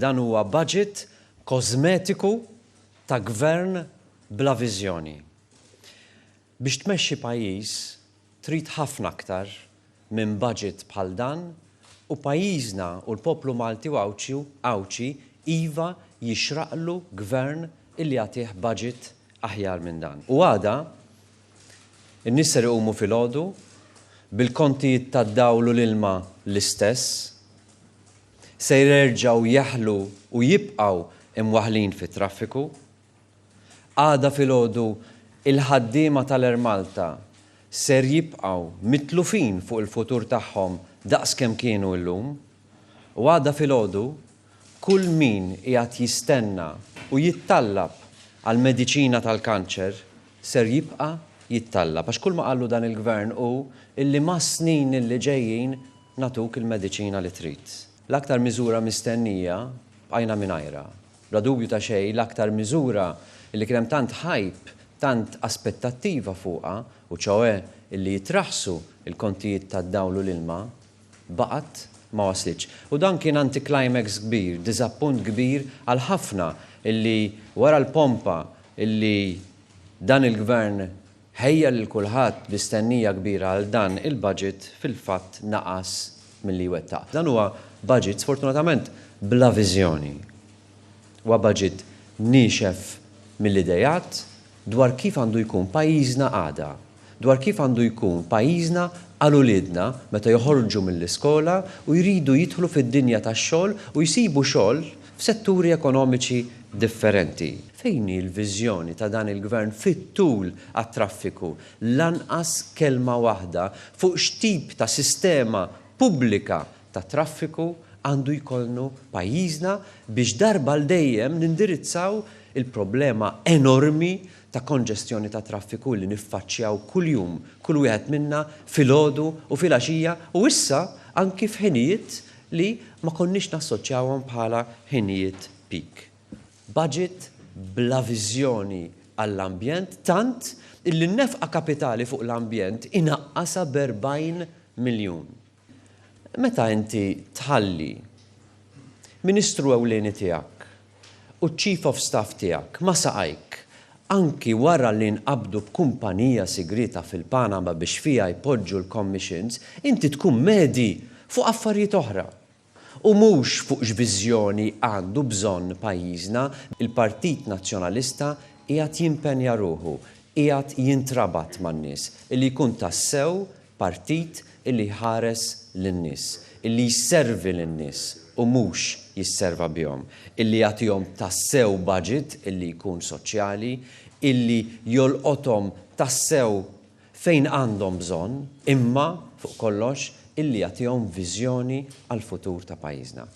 Dan huwa budget kożmetiku ta' gvern bla viżjoni. Biex tmexxi pajjiż trid ħafna aktar minn budget bħal dan u pajjiżna u l-poplu Malti u Għawdxi iva jixraqlu gvern illi jagħtih budget aħjar minn dan. U għada n-nies ser iqumu filgħodu bil-kontijiet tad-dawl u l-ilma l-istess, se jerġgħu jeħlu u jibqgħu imwaħħlin fit-traffiku. Għada filgħodu il-ħaddiema tal-Air Malta ser jibqgħu mitlufin fuq il-futur tagħhom daqs kemm kienu illum. U għada filgħodu kull min qiegħed jistenna u jittallab għall-mediċina tal-kanċer ser jibqa' jittallab għax kull ma qallu dan il-Gvern hu illi mas-snin illi ġejjin nagħtuk il-mediċina li trid. L-aktar miżura mistennija bqajna mingħajrha. Bla dubju ta' xejn l-aktar miżura li kien hemm tant hype, tant aspettattiva fuqha, u ċoe illi jitraħħsu l-kontijiet tad-dawl u l-ilma, baqgħet ma waslitx. U dan kien anti-climax kbir, diżappunt kbir għal ħafna illi wara l-pompa illi dan il-Gvern ħejja lil kulħadd bi stennija kbira għal dan il-budget fil-fatt naqas milli jwettaq. Dan huwa budget sfortunatament bla viżjoni. Huwa budget niexef mill-ideat dwar kif għandu jkun pajjiżna għada, dwar kif għandu jkun pajjiżna għal uliedna meta joħorġu mill-iskola u jridu jidħlu fid-dinja tax-xogħol u jsibu xogħol f'setturi ekonomiċi differenti. Fejn hi l-viżjoni ta' dan il-Gvern fit-tul għat-traffiku? Lanqas kelma waħda fuq x'tip ta' sistema pubblika ta' traffiku għandu jkollnu pajjiżna biex darba għal dejjem nindirizzaw il-problema enormi ta' konġestjoni ta' traffiku li niffaċċjaw kuljum, kull wieħed minna filgħodu u filgħaxija u issa anki f'ħinijiet li ma konniex nassoċjawhom bħala ħinijiet peak. Budget bla viżjoni għall-ambjent tant illi n-nefqa kapitali fuq l-ambjent inaqqasha b'40 miljun. Meta inti tħalli Ministru ewlieni tiegħek u ċ-Chief of Staff tiegħek ma' saqajk anki wara li nqabdu b'kumpanija sigrieta fil-Panama biex fiha jpoġġu l-commissions, inti tkun medhi fuq affarijiet oħra u mhux fuq x'viżjoni għandu bżonn pajjiżna. Il-Partit Nazzjonalista qiegħed jimpenja ruħu, qiegħed jintrabat man-nies, illi jkun tassew Partit illi jħares lin-nies, illi jservi lin-nies u mhux jisserva bihom, illi jagħtihom tassew budget illi jkun soċjali, illi jolqothom tassew fejn għandhom bżonn, imma, fuq kollox, illi jagħtihom viżjoni għall-futur ta' pajjiżna.